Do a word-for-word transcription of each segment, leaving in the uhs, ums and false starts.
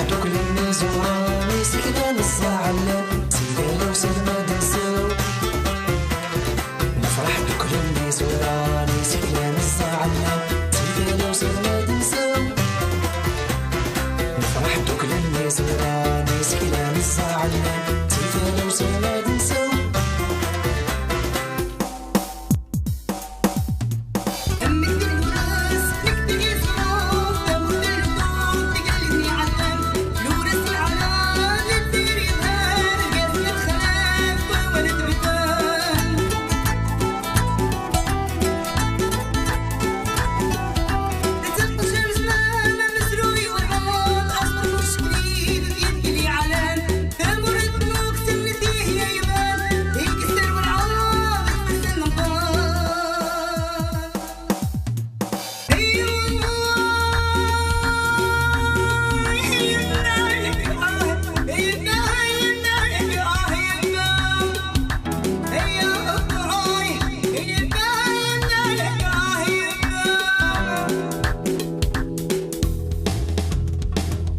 Duklen iẓuran, iseklan, zzaɛlen, si tala uselmad nsew. Nefreḥ duklen iẓuran, iseklan, zzaɛlen, si tala uselmad nsew. Nefreḥ duklen iẓuran, iseklan, zzaɛlen, si tala uselmad nsew.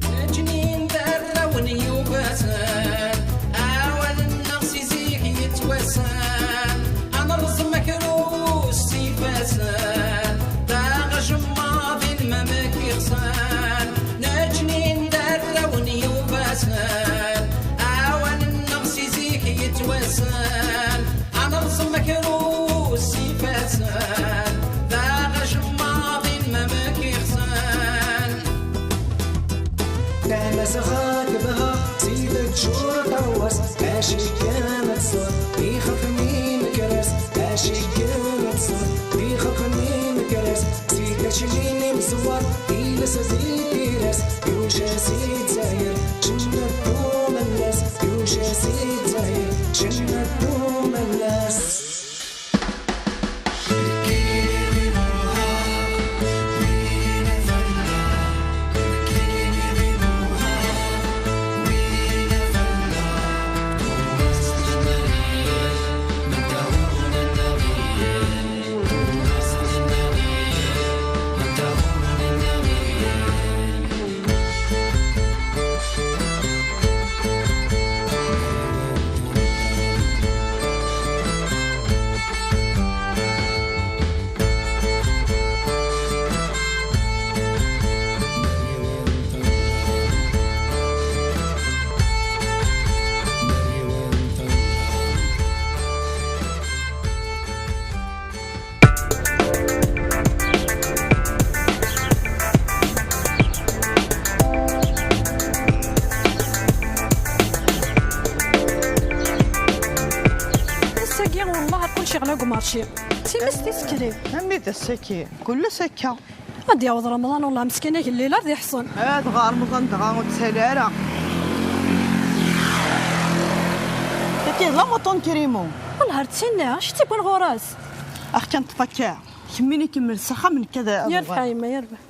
Nekkni d arraw n Yubasen, awal-nneɣ si zik yettwassen, ad nerẓem akerrus s ifassen, d aɣ jemmaḍ ilmam k-iɣsan. Nekkni d arraw n Yubasen, awal-nneɣ si zik yettwassen, ad nerẓem akerrus s ifassen, d aɣ jemmaḍ ilmam k-iɣsan. Tamazɣa tebha si teččur tawas, acu kan ad tṣer, ixef n imekras, acu kan ad tṣer, ixef n imekras, si taclin imẓewwer, iles di tiras, yuca si Dzayer, cennet umellas, yuca si Dzayer, cennet umellas. Ass-agi, wellah, kullec yeɣla deg umarci. Times tis kri. Am d ass-agi, kullec akka. Ad d-yaweḍ Remḍan, wellah, meskin agellil ar d-iḥṣel. Ad ɣer Remḍan dɣa ur ttali ara. Taki d la moto n Krimo. Wellah, ar d-tinna, acu tt-iwwin ɣur-s? Ax kan ṭṭef akka. Kemmini kemmel s axxam, nekk ad, ad yerbeḥ uɣaleɣ. A yemma, yerbeḥ.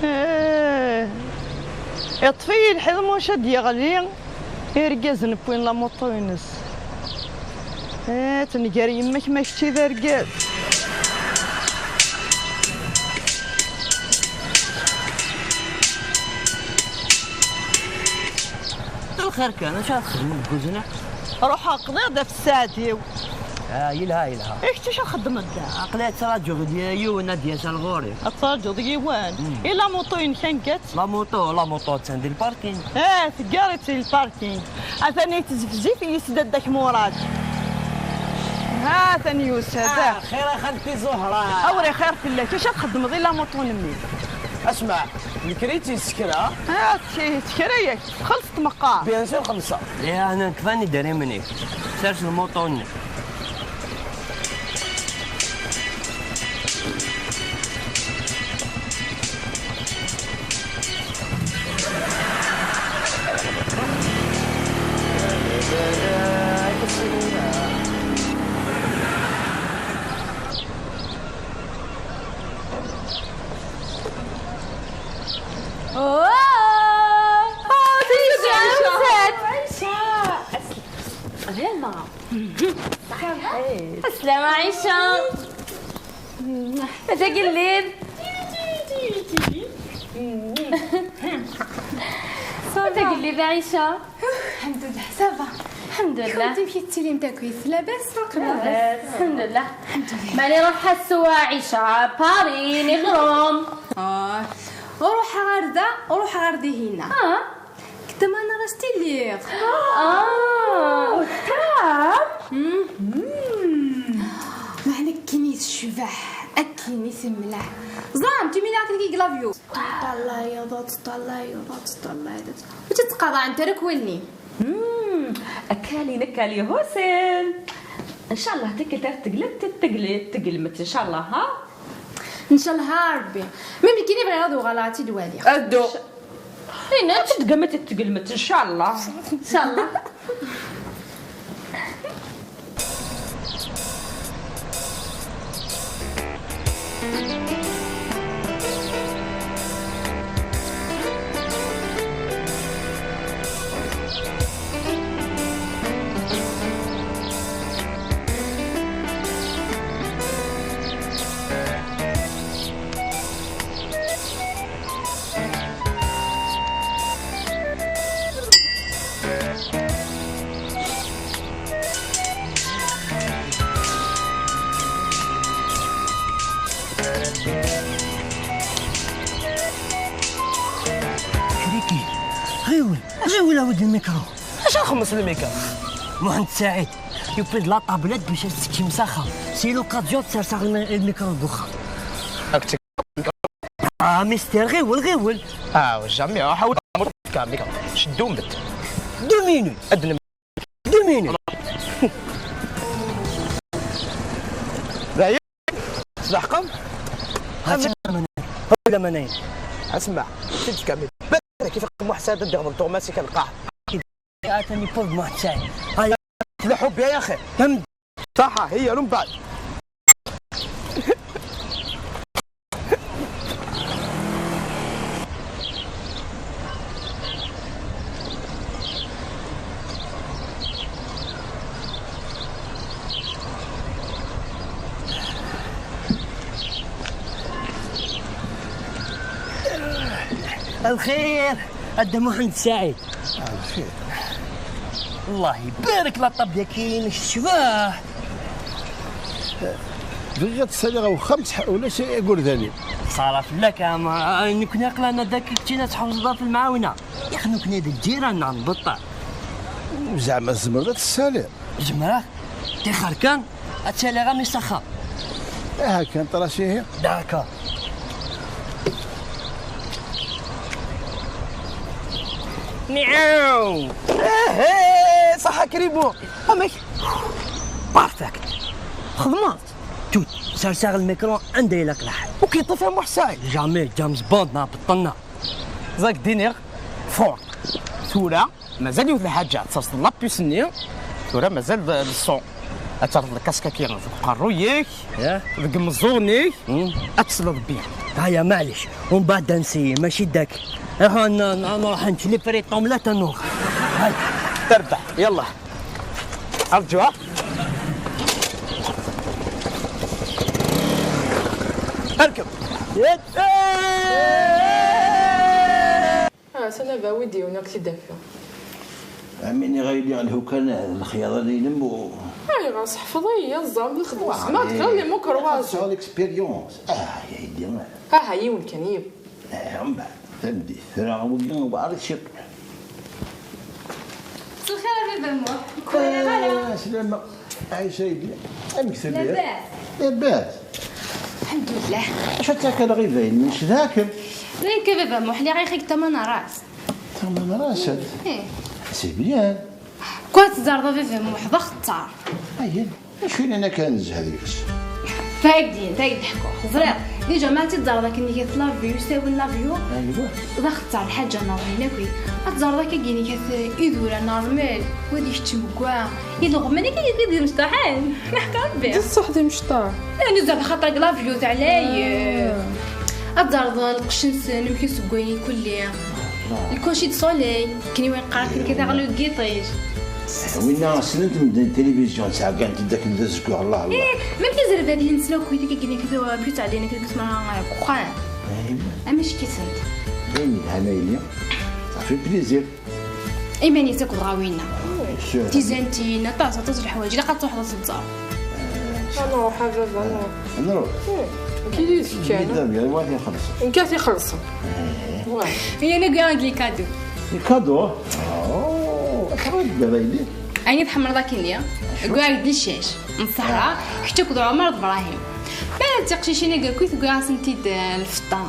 Eh, iṭṭef-iyi lḥiḍ, muc ad d-yeɣli. Irgazen wwin lamuṭu-ines. Eh, tenger yemma-k ma kečči d argaz. Lxir kan, acu ara txedmeḍ deg uzniq? Ruḥeɣ qḍiɣ-d ɣef ssaɛd-iw. Ah, yelha, yelha. I kečč acu txeddmeḍ da? Aql-i ttraǧuɣ yiwen ad d-yas ar ɣur-i. Ad ttraǧuḍ yiwen? Mm. I lamuṭu-inek anga-tt? Lamuṭu, lamuṭu attan di lparking. Ah, teggar-itt di lparking. Atan yettezfzif-iyi-d Dda Murad. Atan yusa-d. Ah, xir a xalti Zuhra. Awri xir fell-ak. Acu ad txeddmeḍ i lamuṭu n mmi? Asma, nekri-tt i tsekra. Ah, tt-, tsekra-yak. Txellṣeḍ meqqar? Bien sûr xellṣeɣ. Lliɣ nekfan idrimen-ik. Sers lmuṭu-nni. Oh, oh, this is Yalla. Aslam a Ɛica. Ata gellid. Ata gellid a Ɛica. Lḥemdullah, ça va. Lḥemdullah. Kunti amek i tettilimt akkit? Labas? Labas, lḥemdullah. Lḥemdullah. Mani ruḥ ḥassu a Ɛica, Paris, niɣrum. Ah, ruḥ ɣer da, ruḥ ɣer dihin. Ah. Kta ma nara stiliɣ. Ah, tam. Meɛna akken i tecbeḥ, akken i temleḥ. Ẓram, timini akken i glavio. Teṭṭalayeḍ, teṭṭalayeḍ, teṭṭalayeḍ. Ur tt-ttqaḍɛent ara akk wallen-im. Hmm, akali nakali Husin. Ncallah tikkelt ar teglem, teglem, teglem, ncallah, ha? Ncallah, ha, Rebbi. Mi mi kini bɣiɣ ad uɣaleɣ ad tt-id-waliɣ. Addu. Ina, tt-id-gama tt-id-teglem, ncallah. Ncallah. Riki, ɣiwel, ɣiwel, awi-d lmikru. Acu nxemmes lmikru? Muḥend Saɛid, yufi-d la tablette bac ad tettekkim s axxam. C'est l'occasion ad serseɣ lmi-, lmikru deg uxxam. Ah, mister, ɣiwel, ɣiwel. Ah, jamais, ah, حاول تفكر لك. شدو مبت. Deux minutes. أدنى. Deux minutes. بعيد. صدحكم؟ هاتي من هنا. هو من هنا. اسمع، شد كامل. كيف محسن تدخل طوماسي كالقاع. يا تاني بوب محسن. هاي. تلحب يا أخي. تم. صح، هي لون بعد. الخير، الدموع عند سعيد. الخير. الله يبارك، la table كاين الشباه. بغيت تسالي غا وخمس ولا شيء يقول ذاني. صرف لك، ما نكون عقلنا ذاك كنتينا تحوز في المعاونه. يا اخي، نكون هذا الجيران نعم بطل. زعما الزمر ذا تسالي. زمرة؟ تيخر كان؟ اتسالي غا ميسخا. ايه كان ترى شي هي. داكا. نعاو. ايه، ايه، صح كريمو. امك. بارفكت. خدمات. توت. سرساغ الميكرو عندي لك لحد. وكي طفي محسن. جامي جيمس بوند ما بطلنا. زاك دينيغ. فور. ثورة. مازال يوث الحاجة، تصل لابيس ني. ثورة مازال الصون. اتعرض الكاسكا كي غنفك قرويك. يا. ذك مزوني. اتسلط بيه. هيا معليش، ومن بعد نسي، ماشي داك. راح ن-، ن-، نروح نشري فريطوم لا تنوخ. هاي. تربح، يلا. ارجوها. اركب. يد. Ah, ça va, oui, dis, on a que c'est d'affaires. Amini ɣayli lhukan lxyaḍa-inem u... Ayɣer, seḥfeḍ-iyi, ẓẓam lexdem. Wa, sma tgiḍ les micro-oiseaux. L'expérience. Ah, ya ydi. Aha, yiwen kan, yiwen. Eh, mbeɛd, tameddit, tura wigi, wa, ad ciṭ. Mselxir a baba Muḥ. Ur k-walaɣ ara. Ah, slama. Ɛica ydi. Amek telliḍ? Labas. Labas. Lḥemdullah. Acu akka lɣiba-inem? Ncedha-kem. Nekk a baba Muḥ, lliɣ ɣiɣ-ik tamanarast. Tamanarast? Eh. C'est bien. Kwan teẓẓarḍ a baba Muḥ, d axeṭṭar. Ayen? Acu yellan akka nezha deg-s? Tagi, tagi d-ḥkuɣ. Ẓriɣ, déjà ma ad tt-id-ẓreḍ akken ihi tlaviyu, s tawin laviyu, aywa, d axeṭṭar lḥaǧa normal akk. Ad teẓreḍ akka gini kat idura normal, wad ikeččem gwa, ileɣman akka gini d imecṭaḥen. Neḥka Rebbi. D ṣṣeḥ d imecṭaḥ. Nuzza xaṭer deg laviyu teɛlay. Ah. Ad teẓreḍ lqecc-nsen, amek i seggayen kulli. Le coucher de soleil, akken i win qqaren akken kat aɣlu deg yiṭij. Winna ssnen-t medden tilivizyu, ttɛeggan-t-id akken d azeggaɣ, Allah, Allah. Eh, même les revadin ssneɣ-ken-id akken d-ttɛeddin akken d-ttmara deg uxxam. Amek kkitent? Ayen yelhan a yelli, ça fait plaisir. Iman-is akked ɣer winna. Tizantin, aṭas, aṭas n leḥwayeǧ, ilaq ad truḥeḍ ad teẓẓar. Ad nruḥ a baba, ad nruḥ. Ad nruḥ. Kili kan. Nekk ad t-ixellṣen. Wah. Yan agiɣ-d les cadeaux. Les cadeaux? Oh, très bien, a yelli. Ayen i tḥemmleḍ akkenni, agiɣ-d les ccac n Ṣahra, kečč akked Ɛumer d Brahim. Ma d tiqcicin-agi akk i tewwi-asent-id, eh, lfeṭṭa.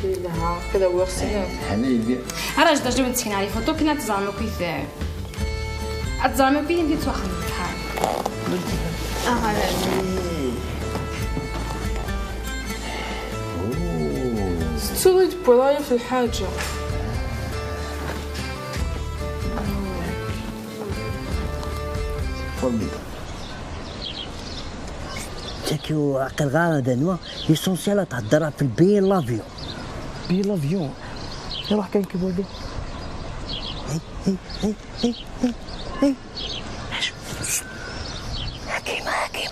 Yelha, kra ur ssneɣ. Hana yelli. Ara jdaǧ wen ttkin ɣer les photos, kan ad teẓrem akk i t-, ad teẓrem akk i t-ttwaxdem bḥal. Aha, tettuḍ i d-tewwiḍ ɣef lḥaǧa. Formidable. Tagi ur ɛqileɣ ara d anwa, l'essentiel ad thedder ɣef le billet l'avion. Billet l'avion? Iruḥ kan kibodi. Hey, hey, hey, hey, hey, hey. Acu? Ḥakim, Ḥakim.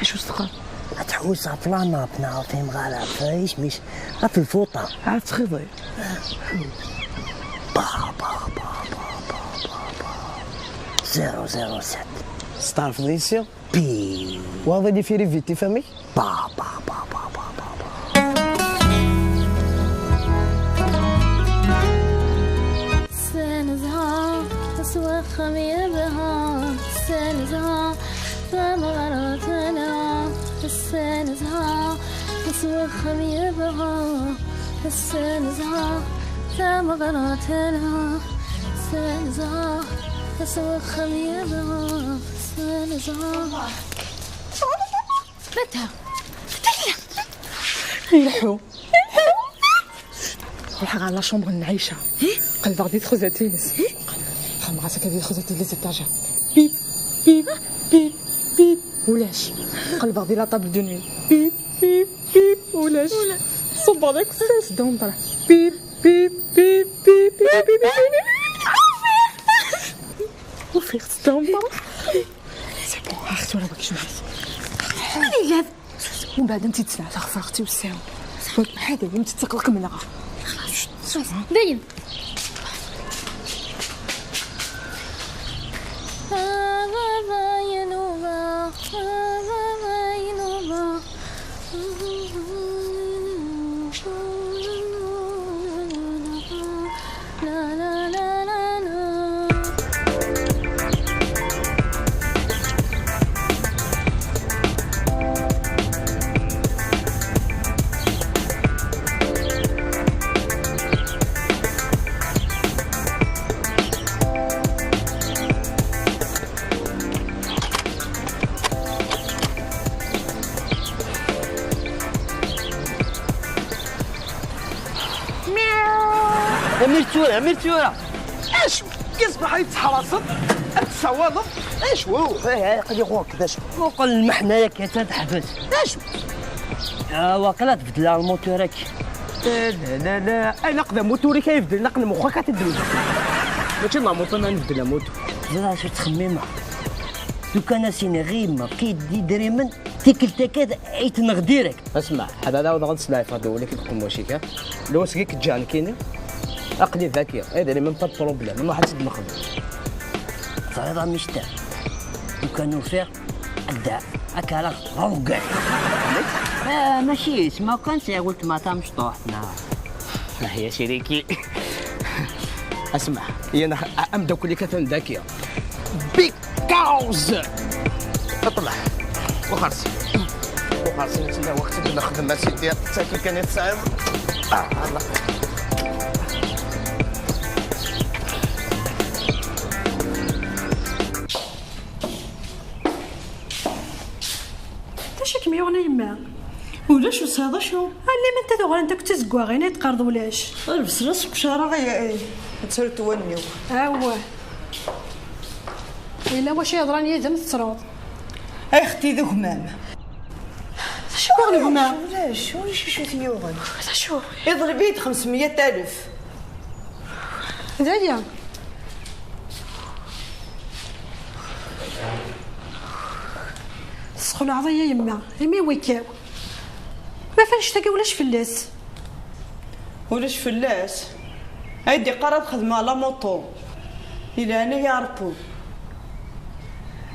Acu s-teqqar? Ad tḥewwes ɣef lanap neɣ ur fhimeɣ ara, ɣef isem-is, ɣef lfuṭa. Ad txiḍi. Ba, ba, ba. Zéro zéro sept. Testeɛrfeḍ yis-i? Pi. Waḍ ad ifiri vit i famik? Ba, ba, ba. Ssenzeɣ s wexxam yebha, ssenzeɣ tameɣra telha, ssenzeɣ s wexxam yebha, ssenzeɣ tameɣra telha, ssenzeɣ s wexxam yebha, ssenzeɣ. Mata? Ileḥḥu. Ruḥeɣ ɣer la chambre n Ɛica. Qelbeɣ di texzat-ines. Xemmeɣ-as akka di texzat n les étagères. Bip, bip, bip, bip. Ulac. Qelbeɣ di la table de nuit. Bip, bip, bip. Ulac. Ṣubbeɣ deg ssens d umḍra. Bip, bip, bip, bip, bip, bip, bip. Ufiɣ-tt d umḍra. C'est bon, ɣer tura wak jemɛet. Mani llan? Umbeɛd ad tent-id-sneɛteɣ ɣef lxetti wessaɛen. Ḥader, ur tent-id-ttakeɣ kem neɣ. Dayen. A baba yenuba, a baba yenuba. Amir tura, amir tura. Acu? Kizbeḥ ay tettḥraseḍ? Ad tessawaleḍ? Acu? Eh, eh, aql-i ɣur-k, d acu? Muqel lmeḥna yakk, atan teḥbes. D acu? Ah, waqila tbeddleɣ lmutur-agi. Eh, la, la, la. Ilaq d amutur-ik ay ibeddlen, aql-i mxak ad t-id-beddleɣ. Mačči d lamutur ma nbeddel amutur. Ẓriɣ acu ttxemmimeɣ. Lukan as-iniɣ i yemma, efk-iyi-d idrimen, tikkelt akka ay t-nɣ direct. Asma, ḥader ad awḍeɣ ad sleɛfeɣ-d wul-ik deg uqemmuc-ik, ha? Lwas-agi k-ǧǧeɣ nekkini. Aql-i daki, idrimen pas de problème, nruḥ ad tt-id-nexdem. Teẓriḍ a mister, lukan ufiɣ, adda, akka ara ɣ-ḍeggeɣ. Ah, mačči yesma kan sɛiɣ weltma tamecṭuḥt, neɣ? Ah, ya siriki. Asma, yan a-, ameddakel-ik atan daki. Big House! Ṭṭleḥ. Wexxers. Wexxers, netta waqt i d-nexdem a sidi. D tagi kan i tesɛiḍ. Ah, Allah. D acu i kem-yuɣen a yemma? Ulac, ur tesɛiḍ acu. Allim anta tuɣalent akk d tizeggaɣin ay d-teqqareḍ ulac. Lbes la seqcareɣ, ay, ay, ad taru twanni-w. Awah. Yella wacu yeḍran yid-m tettruḍ. Ay xti d gma-m. D acu yuɣen gma? Ulac, ulac acu t-yuɣen. D acu? Iḍleb-iyi-d xemsemya alef. D aya. Tesxelɛeḍ-iyi a yemma, imi wikkaw. Ma f annect-agi ulac fell-as. Ulac fell-as? Ay d-iqqar ad xedmeɣ la moto. Ilhan ay aṛpul.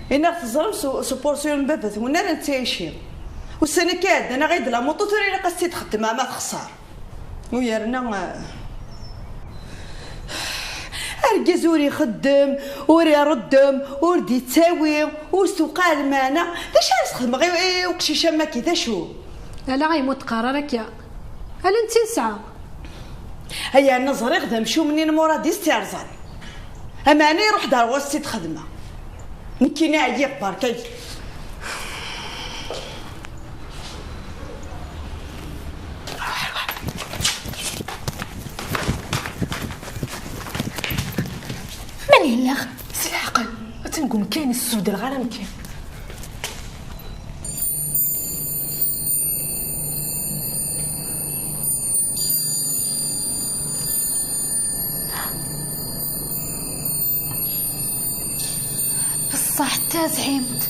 Inaɣ teẓram s, s upursu n baba-twen ara nettɛici. Ussan akka iɛeddan aɣ-id la moto, tura ilaq ad s-tt-id-xeddmeɣ ma texṣer. U yerna, eh, argaz ur ixeddem, ur ireddem, ur d-ittawi, ur s-tewqeɛ lmeɛna. D acu ara s-xedmeɣ i, i uqcic am waki, d acu? Ala, ay mu teqqar ara akka. Ala netta i nesɛa. Ay, yerna ẓriɣ d amcum-nni n Murad i s-tt-yerẓan. Ameɛna iruḥ-d ar ɣur-s s-id-xedmeɣ. Nekkini ɛyiɣ, berka-k. Mani yella? S leɛqel, ad tengum kan, ur s-sbedleɣ ara amkan. Beṣṣeḥ d tazɛimt.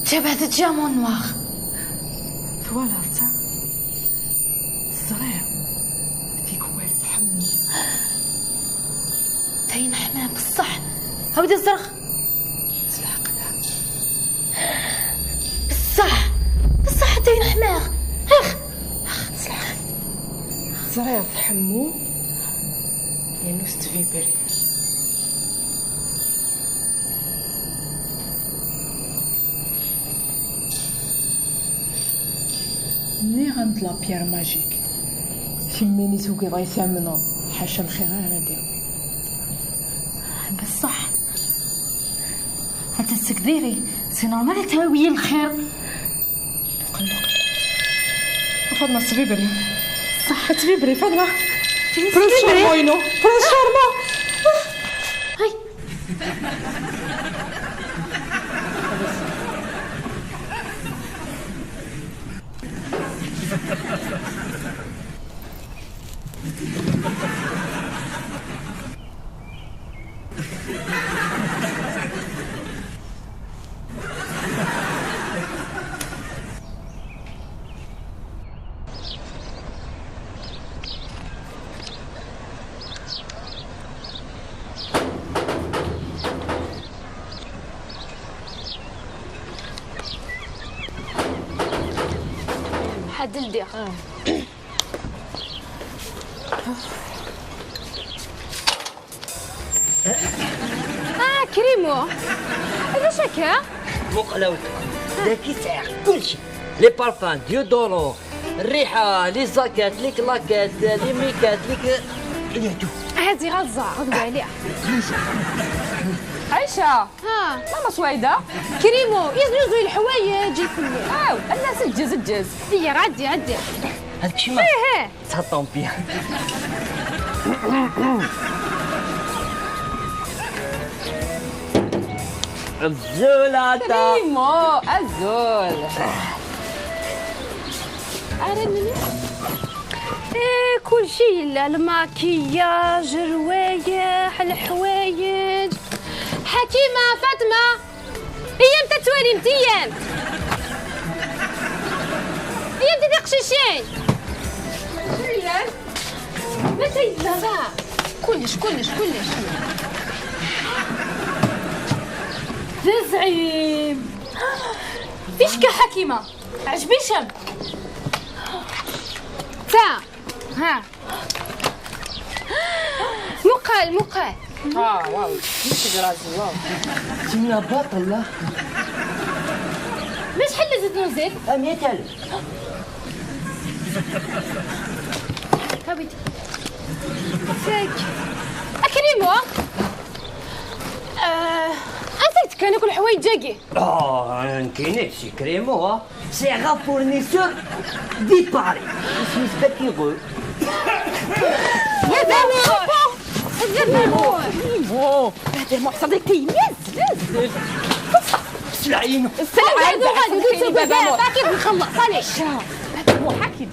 Ǧabɛet ǧamu nwaɣ. Twalaḍ-tt? Ẓriɣ. Tikwal tḥemmel. D ayen ḥma beṣṣeḥ. Awi-d ad ẓreɣ. S leɛqel. Beṣṣeḥ. Beṣṣeḥ d ayen ḥmaɣ. Ax. Ax, s leɛqel. Ẓriɣ tḥemmu. Yernu s tbibri. Nniɣ-am-d la pierre magique. Kemmini tugiḍ ay tamneḍ, ḥaca lxir ara d-yawi. Beṣṣeḥ, anta seg diri, c'est normal ad tawi lxir. Muqel, muqel. A Faḍma, tettbibri. Ṣṣeḥ. Tettbibri, Faḍma. Pruṣ ṣurma-inu. Pruṣ ṣurma. Ay. Ḥadd ldiɣ. Ah, Krimo! D acu akka? Muqel a weltma, dagi sɛiɣ kulci. Les parfums, déodorants, rriḥa, les zaquettes, les claquettes, les miquettes, les... Il y a tout. Hadi ɣer ẓer, ad wali. Aïcha! Ha! Mama Swayda! Krimo, yeznuzuy leḥwayeǧ, ifulli. Aw, ala, seǧǧez, seǧǧez. Iyya, ɛeddi, ɛeddi. Hadi kcima. Ih, ih. Ça tombe bien. Azul a ta. Krimo, azul. Ara nini? Eh, kulci yella, lmakiyaǧ, rwayeḥ, leḥwayeǧ. Ḥakima, Fatma. Iyyamt ad twalimt, iyyamt! Iyyamt a tiqcicin! Mata yella da? Kullec, kullec, kullec. D azɛim! Ticka Ḥakima! Ɛejb-icem! Ta! Ha! Muqel, muqel. Ah, waw. Mci grazi, waw. Tinna baṭel, la. Acḥal n zzit n uzit? Mya alef. Habit. Fek. A Krimo. Ah, ansa i d-kkan akk leḥwayeǧ-agi? Ah, nekkini si Krimo, ah. Sɛiɣ afournisseur di Paris. Isem-is Batiɣu. Batiɣu! Batiɣu! Batiɣu! Sselɛa-inu. Sselɛa-inu. Akid nxelleṣ, allez. Batiɣu, akid.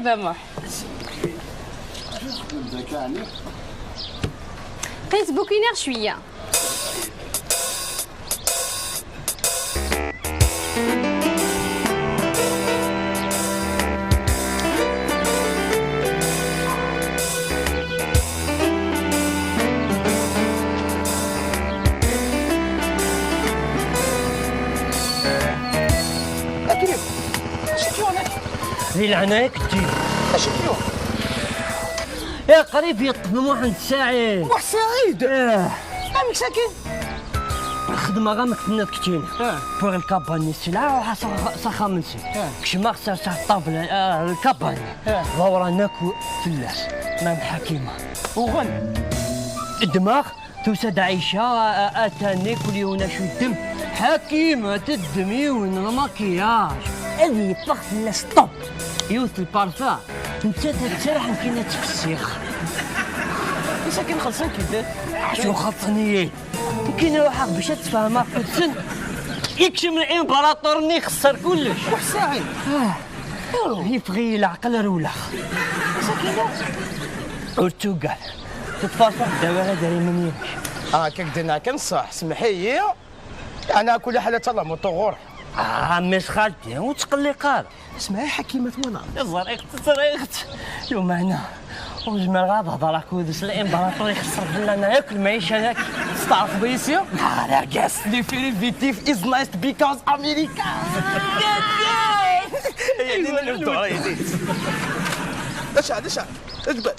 Muḥ. Qis bukiniɣ cwiya. Akken acu k-yuɣen akka? Di leɛnaya-k ddin. Acu k-yuɣen? Ya qrib yeṭṭef Muḥend Saɛid. Muḥ Saɛid? Eh. Amek sakin? Xedmeɣ amek tenniḍ keččini. Eh. Pour lkabani, si la ruḥeɣ s ax-, s axxam-nsen. Eh. Kecmeɣ serseɣ ṭṭabla, eh, lkabani. Eh. Ḍewren akk fell-as. Mam Ḥakima. Uɣen. Ddmeɣ. Tusa-d Ɛica, a-, a-, atan-ik ul yiwen acu ddem. Ḥakim, ad teddem yiwen n lmakiyaj. Ad yeffeɣ fell-as ṭṭeb. Yiwet lparfa. Nettat ad terḥ, nekkin ad tfessiɣ. Is akken xelṣen-k-id? Acu xelṣen-iyi? Nekkin ruḥeɣ bac ad tfehmeɣ kullsen. Ikcem limperaṭur-nni ixeṣṣer kullec. Waḥ saɛid. Ah. Yeffeɣ-iyi leɛqel, rewleɣ. Is akken? Ur ttugad. Teṭṭfeḍ dawiɣ idrimen-inek. Ah, akka k-d-nniɣ kan ṣṣeḥ, semmeḥ-iyi. Yeɛni, kul ḥal ad talameḍ ɣur-i. Ah, mmi-s xalti, ur ttqelliq ara. Semmeḥ-iyi Ḥakima, twalaḍ. Ẓriɣ-tt, ẓriɣ-tt. Lumeɛna, ur zmireɣ ad hedreɣ akked-s, limperaṭur ixeṣṣer fell-aneɣ akk lmaɛica-agi. Testeɛrfeḍ yis-i? Ah, d argaz. The very effective is nice because America. D acu, d acu? Eǧbed.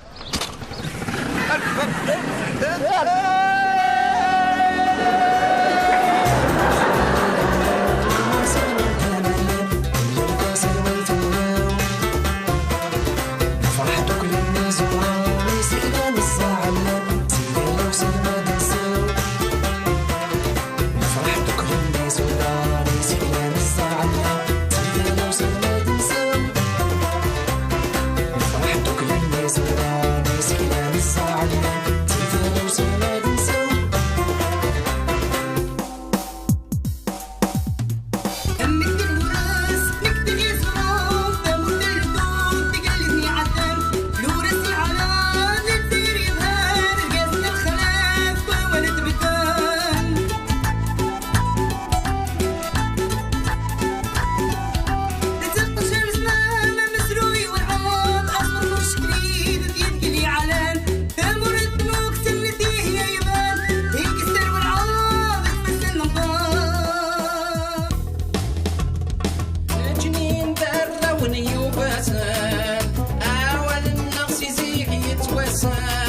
Leǧnin d arraw n yiwbasen, awal-nneɣ si zik yettwassen.